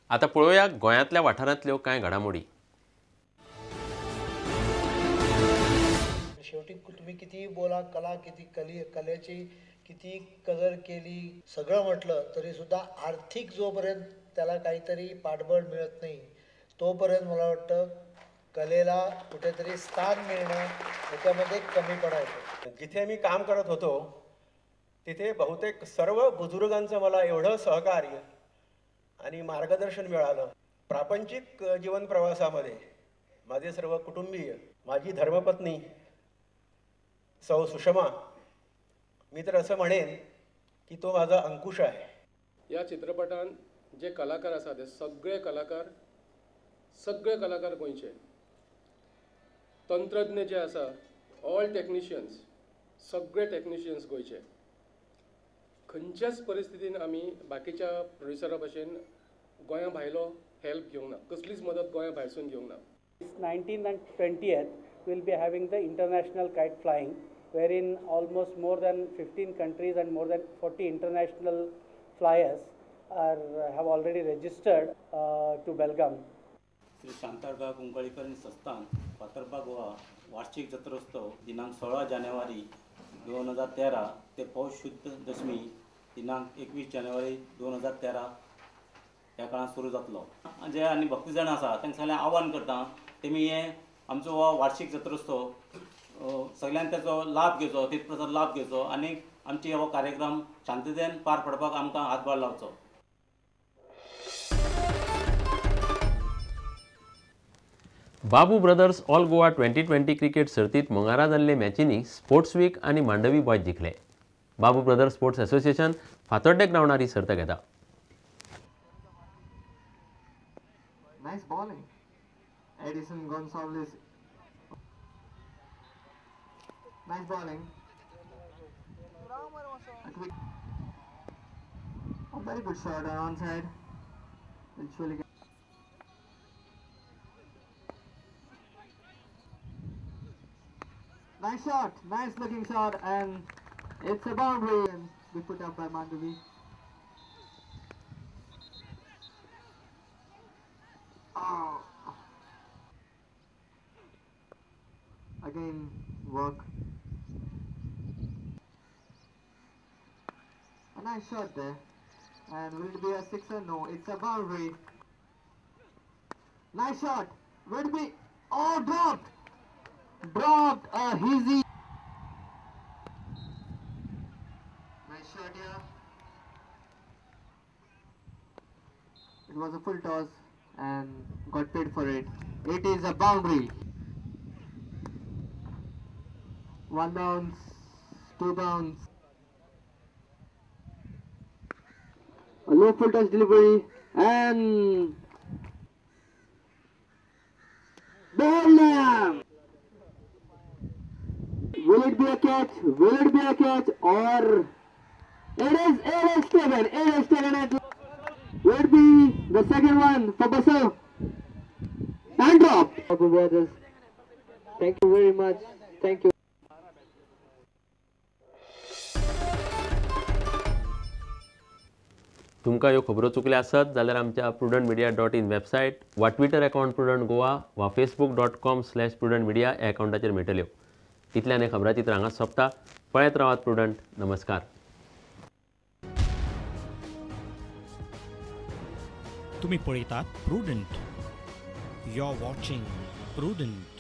आतां पळोवया गोंयांतल्या वाठारांतल्यो कांय घडामोडी. शेवटी तुम्ही किती बोला, कला किती कलेची किती कदर केली, सगळं म्हटलं तरी सुद्धा आर्थिक जोपर्यंत त्याला काहीतरी पाठबळ मिळत नाही तोपर्यंत मला वाटतं कलेला कुठेतरी स्थान मिळणं ह्याच्यामध्ये कमीपणा येतो. जिथे मी काम करत होतो तिथे बहुतेक सर्व बुजुर्गांचं मला एवढं सहकार्य आणि मार्गदर्शन मिळालं. प्रापंचिक जीवन प्रवासामध्ये माझे सर्व कुटुंबीय, माझी धर्मपत्नी सौ सुषमा, मी तर असं म्हणेन की तो माझा अंकुश आहे. या चित्रपटान जे कलाकार आसा ते सगळे कलाकार गोंयचे, तंत्रज्ञ जे आसा, ऑल टेक्निशियन्स, सगळे टेक्निशियन्स गोंयचे. खंयच्याच परिस्थितीन आमी बाकीच्या प्रोड्युसरा भशेन गोंया भायलो हेल्प घेवंक ना, कसलीच मदत गोंया भायरसून घेवंक ना. 19th and 20th we'll be having the international kite flying, wherein almost more than 15 countries and more than 40 international flyers have already registered to Belgaum. Shri Shantadurga Kunkalikar संस्थान फातर्पा गोवा वार्षिक जत्रोत्सव दिनांक 16 जानेवारी 2013 ते पौष शुद्ध दशमी दिनांक 21 जानेवारी 2013 ह्या काळांत सुरू जातलो. जे आनी भक्ती जाण आसा तांकां सगळ्यांक आव्हान करता तेमी हे आमचो हो वार्षिक जत्रोत्सव सगळ्यांनी ताचो लाभ घेवचो, तीर्थप्रसाद लाभ घेवचो आनी आमची हो कार्यक्रम शांततेन पार पडपाक आमकां हातभार लावचो. Babu brothers all Goa 2020 cricket सर्तीत मंगळारा जाल्ले मॅचींनी स्पोर्ट्स वीक आनी मांडवी बॉयज जिखले. Babu brothers sports association Fatorda ग्रावंडार ही सर्त घेता. Nice bowling. Edison Gonsalves. Nice bowling. A quick. A very good shot on onside. Will surely get. Nice shot, nice looking shot, and it's a boundary and be put up by Mandavi. Oh. Again, work. A nice shot there. And will it be a sixer? No, it's a boundary. Nice shot. Will it be? Oh, dropped! Dropped a easy. Nice shot here. It was a full toss and got paid for it. It is a boundary. 1 bounce, 2 bounce. A low full touch delivery and ball. Will it be a catch? Will it be a catch? Or it is taken. It is taken. Will it be the second one for Basu? And drop. Babu brothers, thank you very much. Thank you. तुमकां ह्यो खबरो चुकल्या आसत जाल्यार आमच्या prudentmedia.in website वा Twitter account prudent Goa वा facebook.com/prudentmedia ह्या अकाउंटाचेर मेळटल्यो. इतल्यान हें खबराचित्र हांगाच सोंपता. पळयत रावात प्रुडंट. नमस्कार. तुम्ही पळयतात Prudent. You are watching Prudent.